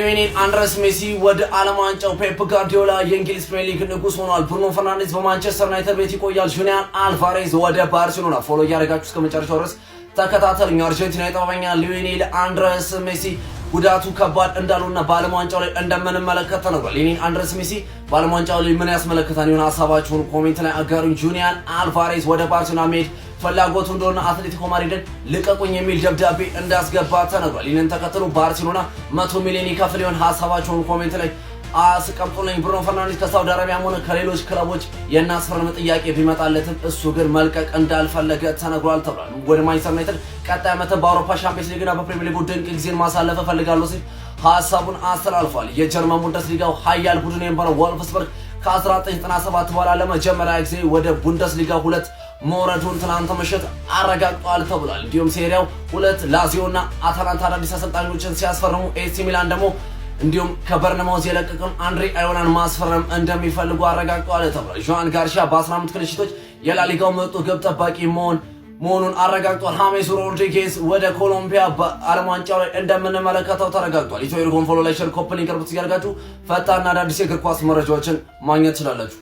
ሊዮኔል አንድረስ ሜሲ ወደ ዓለም ዋንጫው፣ ፔፕ ጋርዲዮላ የእንግሊዝ ፕሪሚየር ሊግ ንጉስ ሆኗል። ብሩኖ ፈርናንዴዝ በማንቸስተር ዩናይትድ ቤት ይቆያል። ጁሊያን አልቫሬዝ ወደ ባርሴሎና። Follow እያደረጋችሁ እስከ መጨረሻው ድረስ ተከታተሉኝ። አርጀንቲና የጥበበኛ ሊዮኔል አንድረስ ሜሲ ጉዳቱ ከባድ እንዳልሆነና በዓለም ዋንጫው ላይ እንደምንመለከት ተነግሯል። ሊዮኔል አንድረስ ሜሲ በዓለም ዋንጫው ላይ ምን ያስመለክታል? ይሁን ሀሳባችሁን comment ላይ አጋሩኝ። ጁሊያን አልቫሬዝ ወደ ባርሴሎና መሄድ ፍላጎቱ እንደሆነ፣ አትሌቲኮ ማድሪድን ልቀቁኝ የሚል ደብዳቤ እንዳስገባ ተነግሯል። ይህንን ተከትሎ ባርሴሎና 100 ሚሊዮን ይከፍል ይሆን? ሀሳባችሁን comment ላይ አስቀምጡልኝ። ብሩኖ ፈርናንዴዝ ከሳውዲ አረቢያም ሆነ ከሌሎች ክለቦች የናስፈርም ጥያቄ ቢመጣለትም እሱ ግን መልቀቅ እንዳልፈለገ ተነግሯል ተብሏል። ወደ ማንቸስተር ዩናይትድ ቀጣይ ዓመትን በአውሮፓ ሻምፒየንስ ሊግና በፕሪሚየር ሊጉ ድንቅ ጊዜን ማሳለፍ እፈልጋለሁ ሲል ሀሳቡን አስተላልፏል። የጀርመን ቡንደስሊጋው ሀያል ቡድን የነበረው ወልፍስበርግ ከ1997 በኋላ ለመጀመሪያ ጊዜ ወደ ቡንደስሊጋ ሁለት መውረዱን ትናንት ምሽት አረጋግጧል ተብሏል። እንዲሁም ሴሪያው ሁለት ላዚዮና አታላንታ አዳዲስ አሰልጣኞችን ሲያስፈርሙ፣ ኤሲ ሚላን ደግሞ እንዲሁም ከበርንማውዝ የለቀቀውን አንድሬ አዮናን ማስፈረም እንደሚፈልጉ አረጋግጧል ተብሏል። ዦአን ጋርሺያ በ15 clean sheet ኦች የላሊጋው ምርጡ ግብ ጠባቂ መሆኑን አረጋግጧል። ሃሜስ ሮድሪጌዝ ወደ ኮሎምቢያ በዓለም ዋንጫው ላይ እንደምንመለከተው ተረጋግጧል። ኢትዮ ኤርጎን follow፣ like፣ share፣ copy link እያደረጋችሁ ፈጣንና አዳዲስ የእግር ኳስ መረጃዎችን ማግኘት ትችላላችሁ።